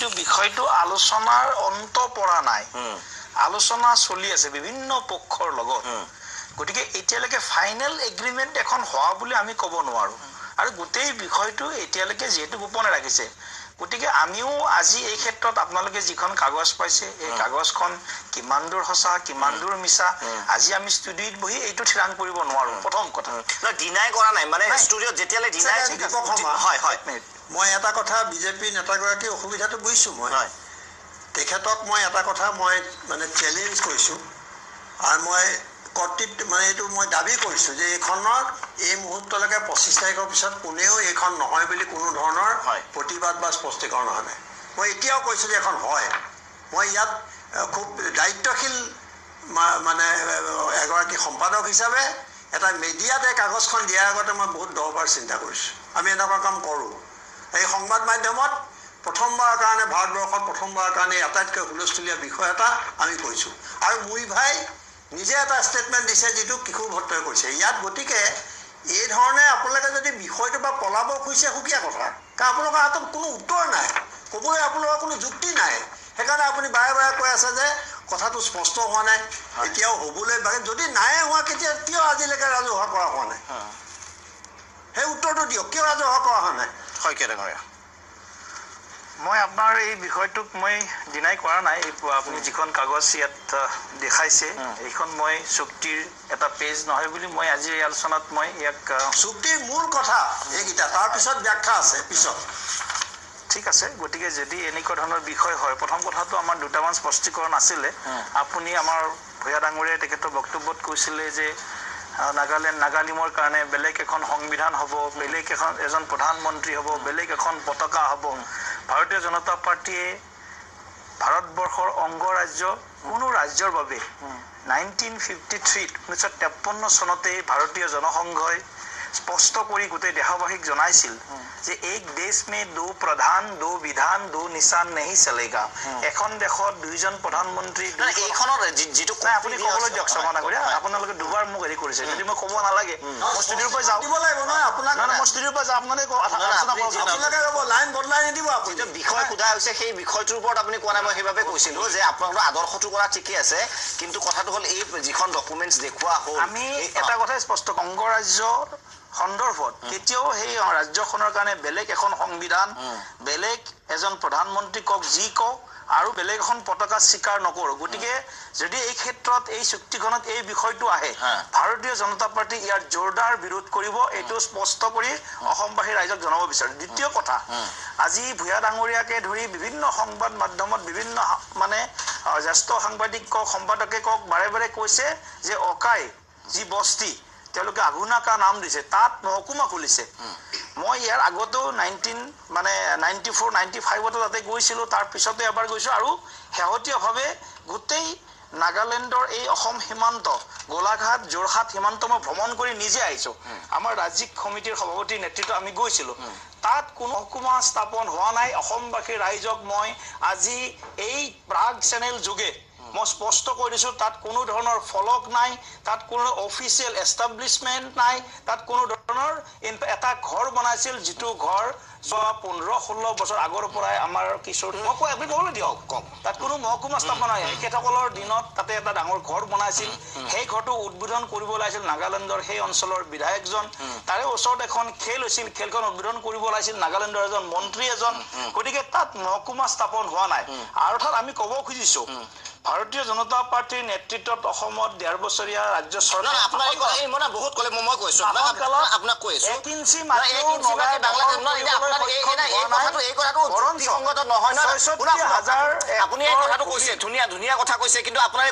যিটো বিষয়টো আলোচনাৰ অন্ত পৰা নাই, আলোচনা চলি আছে বিভিন্ন পক্ষৰ লগত। গতিকে এতিয়ালৈকে ফাইনেল এগ্ৰিমেণ্ট এখন হোৱা বুলি আমি ক'ব নোৱাৰোঁ, আৰু গোটেই বিষয়টো এতিয়ালৈকে যিহেতু গোপনে ৰাখিছে, গতিকে আমিও আজি এই ক্ষেত্ৰত আপোনালোকে যিখন কাগজ পাইছে এই কাগজখন কিমান দূৰ সঁচা কিমান দূৰ মিছা আজি আমি ষ্টুডিঅ'ত বহি এইটো থিৰাং কৰিব নোৱাৰোঁ। প্ৰথম কথা ডিনাই কৰা নাই, মানে ষ্টুডিঅ'ত যেতিয়ালৈ ডিনাই হয় হয়। মই এটা কথা বিজেপি নেতাগৰাকীৰ অসুবিধাটো বুজিছোঁ, মই তেখেতক মই এটা কথা মই মানে চেলেঞ্জ কৰিছোঁ আৰু মই কৰ্তৃত্ব মানে এইটো মই দাবী কৰিছোঁ যে এইখনৰ এই মুহূৰ্তলৈকে 25 তাৰিখৰ পিছত কোনেও এইখন নহয় বুলি কোনো ধৰণৰ প্ৰতিবাদ বা স্পষ্টীকৰণ হোৱা নাই। মই এতিয়াও কৈছোঁ যে এখন হয়। মই ইয়াত খুব দায়িত্বশীল মানে এগৰাকী সম্পাদক হিচাপে এটা মিডিয়াত এই কাগজখন দিয়াৰ আগতে মই বহুত 10বাৰ চিন্তা কৰিছোঁ। আমি এনেকুৱা কাম কৰোঁ। এই সংবাদ মাধ্যমত প্ৰথমবাৰৰ কাৰণে, ভাৰতবৰ্ষত প্ৰথমবাৰৰ কাৰণে আটাইতকৈ হুলস্থুলীয়া বিষয় এটা আমি কৈছোঁ, আৰু মুইভাই নিজে এটা ষ্টেটমেণ্ট দিছে যিটো কিশোৰ ভট্টই কৈছে ইয়াত। গতিকে এই ধৰণে আপোনালোকে যদি বিষয়টো বা পলাব খুজিছে সুকীয়া কথা, কাৰণ আপোনালোকৰ হাতত কোনো উত্তৰ নাই, ক'বলৈ আপোনালোকৰ কোনো যুক্তি নাই। সেইকাৰণে আপুনি বাৰে বাৰে কৈ আছে যে কথাটো স্পষ্ট হোৱা নাই, এতিয়াও হ'বলৈ বাকী। যদি নাই হোৱা কেতিয়া কিয় আজিলৈকে ৰাজহুৱা কৰা হোৱা নাই? সেই উত্তৰটো দিয়ক, কিয় ৰাজহুৱা কৰা হোৱা নাই? শইকীয়া ডাঙৰীয়া, মই আপোনাৰ এই বিষয়টোক মই ডিনাই কৰা নাই। আপুনি যিখন কাগজ ইয়াত দেখাইছে এইখন মই চুক্তিৰ এটা পেজ নহয় বুলি মই আজি এই আলোচনাত মই ইয়াক চুক্তিৰ মূল কথা এইকেইটা, তাৰপিছত ব্যাখ্যা আছে পিছত। ঠিক আছে, গতিকে যদি এনেকুৱা ধৰণৰ বিষয় হয়, প্ৰথম কথাটো আমাৰ দুটামান স্পষ্টীকৰণ আছিলে। আপুনি আমাৰ ভূঞা ডাঙৰীয়াই তেখেতৰ বক্তব্যত কৈছিলে যে নাগালেণ্ড নাগালিমৰ কাৰণে বেলেগ এখন সংবিধান হ'ব, বেলেগ এখন এজন প্ৰধানমন্ত্ৰী হ'ব, বেলেগ এখন পতাকা হ'ব। ভাৰতীয় জনতা পাৰ্টীয়ে ভাৰতবৰ্ষৰ অংগৰাজ্য কোনো ৰাজ্যৰ বাবে 1953 1953 চনতেই ভাৰতীয় জনসংঘই স্পষ্ট কৰি গোটেই দেশবাসীক জনাইছিল যে এক দেশ মে দো প্ৰধান দো বিধান দো নিচান নেহি চলেগা। এখন দেশত দুইজন প্ৰধানমন্ত্ৰী। এইখনৰ যিটো আপুনি ক'বলৈ দিয়ক শৰ্মা ডাঙৰীয়া, আপোনালোকে দুবাৰ মোক হেৰি কৰিছে, যদি মই ক'ব নালাগে মই ষ্টুডিঅ'ৰ পৰা যাওঁ। মই ষ্টুডিঅ'ৰ পৰা যাওঁ, আপোনালোকে লাইন বদলাই নিদিব। আপুনি বিষয় সোধা হৈছে, সেই বিষয়টোৰ ওপৰত আপুনি কোৱা নাই। মই সেইবাবে কৈছিলোঁ যে আপোনালোকৰ আদৰ্শটো কৰা ঠিকে আছে, কিন্তু কথাটো হ'ল এই যিখন ডকুমেণ্টছ দেখুওৱা হ'ল, আমি এটা কথাই স্পষ্ট, অংগৰাজ্য সন্দৰ্ভত কেতিয়াও সেই ৰাজ্যখনৰ কাৰণে বেলেগ এখন সংবিধান, বেলেগ এজন প্ৰধানমন্ত্ৰী কওক যি কওক, আৰু বেলেগ এখন পতাকা স্বীকাৰ নকৰোঁ। গতিকে যদি এই ক্ষেত্ৰত এই চুক্তিখনত এই বিষয়টো আহে, ভাৰতীয় জনতা পাৰ্টী ইয়াৰ জোৰদাৰ বিৰোধ কৰিব, এইটো স্পষ্ট কৰি অসমবাসী ৰাইজক জনাব বিচাৰোঁ। দ্বিতীয় কথা, আজি ভূঞা ডাঙৰীয়াকে ধৰি বিভিন্ন সংবাদ মাধ্যমত বিভিন্ন মানে জ্যেষ্ঠ সাংবাদিক কওক, সম্পাদকে কওক, বাৰে বাৰে কৈছে যে অকাই যি বস্তি তেওঁলোকে আঘোণাকা নাম দিছে, তাত মহকুমা খুলিছে। মই ইয়াৰ আগতেও 94 95তো তাতে গৈছিলোঁ, তাৰ পিছতে এবাৰ গৈছোঁ, আৰু শেহতীয়াভাৱে গোটেই নাগালেণ্ডৰ এই অসম সীমান্ত, গোলাঘাট যোৰহাট সীমান্ত মই ভ্ৰমণ কৰি নিজে আহিছোঁ। আমাৰ ৰাজ্যিক সমিতিৰ সভাপতিৰ নেতৃত্বত আমি গৈছিলোঁ। তাত কোনো মহকুমা স্থাপন হোৱা নাই। অসমবাসী ৰাইজক মই আজি এই প্ৰাগ চেনেল যোগে মই স্পষ্ট কৰি দিছোঁ, তাত কোনো ধৰণৰ ফলক নাই, তাত কোনো অফিচিয়েল এষ্টাব্লিছমেণ্ট নাই, তাত কোনো ধৰণৰ এটা ঘৰ বনাইছিল, যিটো ঘৰ যোৱা 15-16 বছৰ আগৰ পৰাই আমাৰ কিশোৰ, মই কৈ আপুনি ক'বলৈ দিয়ক, কওক, তাত কোনো মহকুমা স্থাপন নাই। তেখেতসকলৰ দিনত তাতে এটা ডাঙৰ ঘৰ বনাইছিল, সেই ঘৰটো উদ্বোধন কৰিব ওলাইছিল নাগালেণ্ডৰ সেই অঞ্চলৰ বিধায়কজন, তাৰে ওচৰত এখন খেল হৈছিল, খেলখন উদ্বোধন কৰিব ওলাইছিল নাগালেণ্ডৰ এজন মন্ত্ৰী এজন। গতিকে তাত মহকুমা স্থাপন হোৱা নাই। অৰ্থাৎ আমি ক'ব খুজিছোঁ, ভাৰতীয় জনতা পাৰ্টীৰ নেতৃত্বত অসমত 1.5 বছৰীয়া ৰাজ্য চৰকাৰ ধুনীয়া ধুনীয়া কথা কৈছে, কিন্তু আপোনাৰ